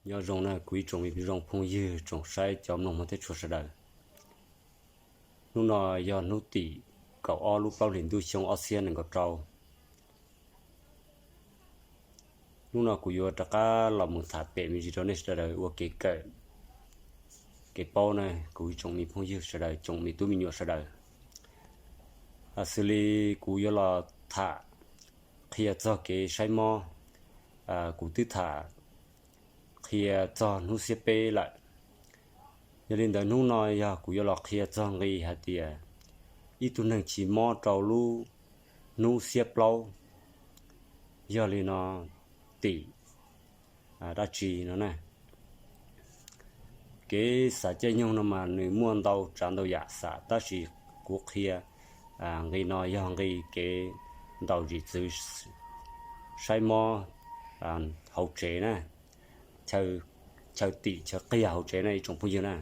Nyob zoo na kuv ib tsoom me phooj ywg tsoom saib cov mloog hmov thiab tshua sawv daws. Hnub no yog hnub tim kaum ob lub plaub hlis ntuj xyoo ob txhiab nees nkaum rau. Hnub no kuv yuav rov qab los mus tham pem me ntsis rau nej sawv daws ua kev kawm, kev paub na kuv ib tsoom me phooj ywg sawv daws, tsoom me tub me nyuam sawv daws. Xws li kuv yuav los tham qhia txog kev saib mob, kuv twb tham qhia txog hnub xiab peb lawm. Yog li ntawd hnub no yog kuv yuav los qhia txog nqi hais tias ib tug neeg chim mob rau lub hnub xiab plaub, yog li no tim dab tsi no na. Kev xav caij nyoog no mas nws muaj ntau tsav ntau yam xav, tab sis kuv qhia nqi no yog nqi kev ntaus zim txwv saib mob hauv tsev na, chaw tim chaw qiag hauv tsev na ib tsoom phooj ywg na.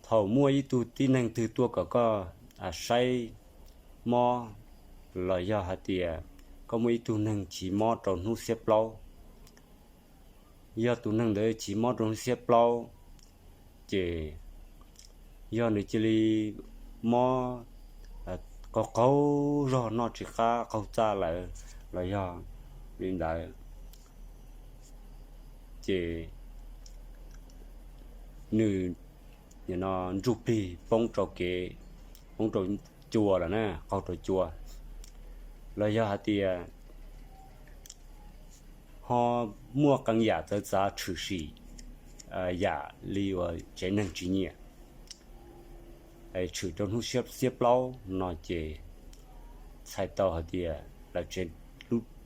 Thaum muaj ib tug tib neeg twg tuaj kom koj saib mob, los yog hais tias koj muaj ib tug neeg chim mob rau hnub xiab plaub, yog tus neeg ntawd chim mob rau hnub xiab plaub, ces yog nws cia li mob qaug qaug zog, noj tsis qab, qaug txaj lawm los yog li ntawd, ces nws ntsuj plig poob rau kev, poob rau cua lawm na, qaug rau cua, los yog hais tias ho muaj qee yam txawv txav tshwm sim yam li uas tsev neeg tsis nyiam, tshwm rau hnub xiab plaub no ces txhais tau hais tias lawv,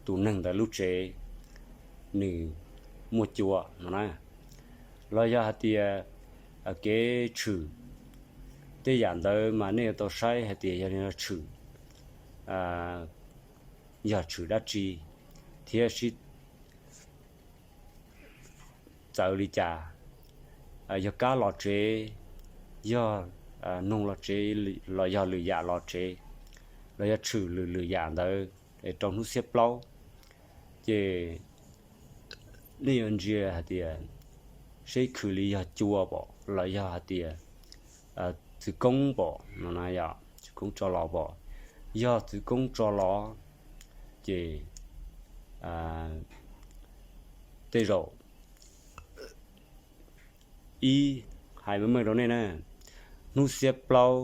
tus neeg ntawd lub tsev nws muaj cua no na. Los yog hais tias kev tshwm tej yam ntawd mas nej yuav tau saib hais tias yog li no tshwm, yog tshwm dab tsi thiab sib txawv li cas, yog kab los tsev, yog noog los tsev, los yog lwm yam los tsev, los yog tshwm lwm lwm yam ntawd rau hnub xiab plaub, ces nej yuav ntsia hais tias seb khwv li yog cua pom los yog hais tias txwv koob pom no na, yog txwv koob tso los pom. Yog txwv koob tso los ces tej zaum ib, hais meej meej rau nej na, hnub xiab plaub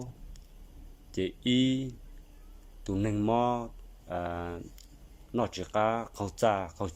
ces ib, tus neeg mob noj tsis qab, qaug txaj qaug